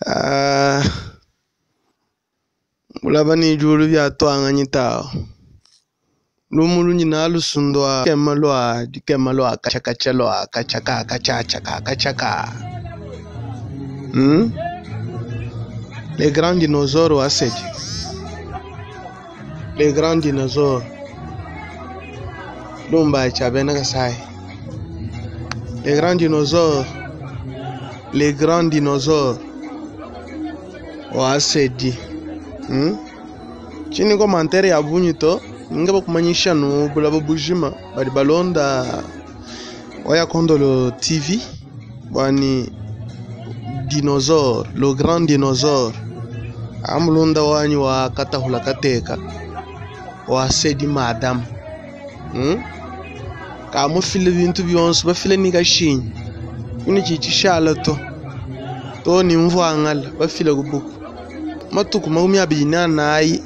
Ah, bulaba ni diulu biatuanganyi tawu lumu lunyi nalusundwa kema lwa dikema lwa kachakacha lwa kachaka kachacha kakachaka. Les grands dinosaures wasedi. Les grands dinosaures. Lumba chabena kasai. Les grands dinosaures. Les grands dinosaures. Wasedi. Chini commentaire ya bunyito ninga bakumanyisha no bulaba bujima bali balonda Waya Kondolo TV bwani dinosaure, le grand dinosaure amulunda wanyi wa katahula kateka wa sedi madam. Kamufile bintu byonse bafile ni kashinyi kuni chichishala to to ni mvwangala bafile kubuku matuku 24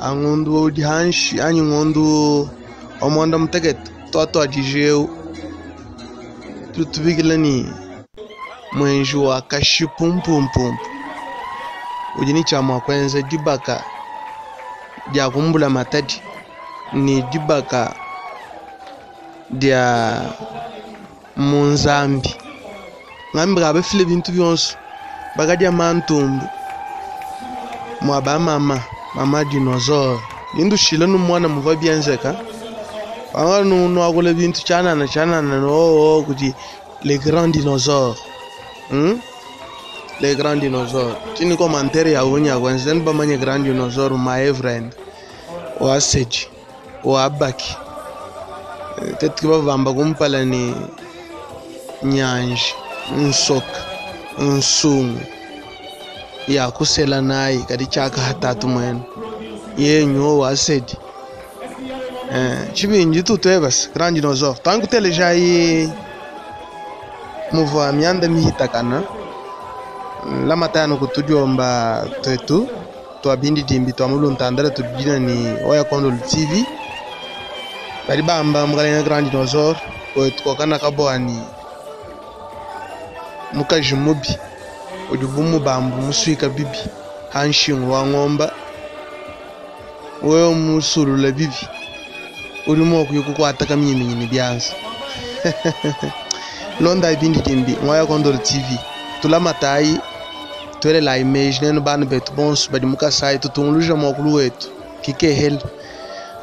angundu udi hanshi anyi ngundu omwanda mutegete twatwa dijeu tutubikila ni mwenji wa kashipumpumpumpu udi ni chamwa kwenza dibaka dia kumbula matadi ni dibaka dia munzambi ngambi bafile bintu byonse bakadia mantumbu mwa ba mama mama dinosaure nindushila numwana muva byenzeka banga nu akula bintu chanana chanana no kuti les grands dinosaures. Les grands dinosaures tini commentaire ya unya kwanza ni bamanye grand dinosaure my friend wa seji wa baki tetki bavamba kumpala ni nyanje nsoka nsungu ya kusela nayi kadi chaka hatatu mwene yenyo wa sedi chibinji tutwebas grand dinosaure tankuteleja muvwa myanda mihitakana lamatano kutudiomba twetu twabindi dimbi twamuluntandala tudina ni Waya Kondolo TV bali bamba mukalenga grand dinosaure wetukokana kabwani mukaji mubi udi bumubambu muswika bibi hanshingu wa ng'omba wewe musulula bibi uri mo kukwata kamyiminyi ni byanza londa ibindi dimbi Waya Kondolo TV tulamatayi twelela image nenu bana betu bonso badi mukasai tutunguluja mwakulu wetu kikehela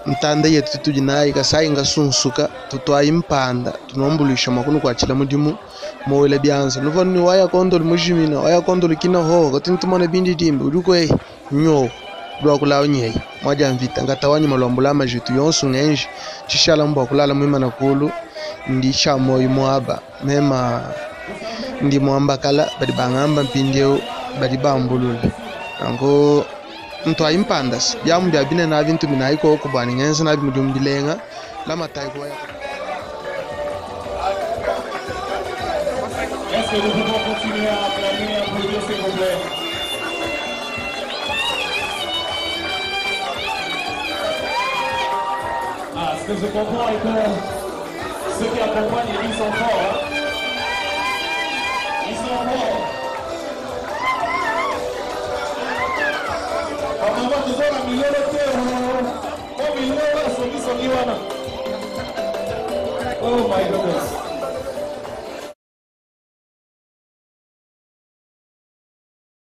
ntanda yetu tudi nayi kasai ngasunsuka tutwayi mpanda tunombulisha mwakunu kwachila mudimu mowela byanza nuvoni Waya Kondolo mujimina Waya Kondolo kina ho katintumona bindi dimbi ulikwe nyo lwakulawo nyeyi mwaja mvita ngatawanyi malwambula majitu yonso ngenji chishala mbwa kulala mwimana kulu ndi chamoyo mwaba mema ndi mwambakala badi bangamba mpindieu badi bambulula ango ntwayi mpandas byamu bya bine na bintu minayi koko bwani ngenza nabi mudimu bilenga lamatayi kuwaya. Est-ce que nous pouvons continuer à acclamer, à applaudir, s'il vous plaît? Ah, ce que je comprends est que ceux qui accompagnent, ils sont forts. Hein? Ils sont forts. Maman, tu vois la million de terre. Oh, million, oh my goodness.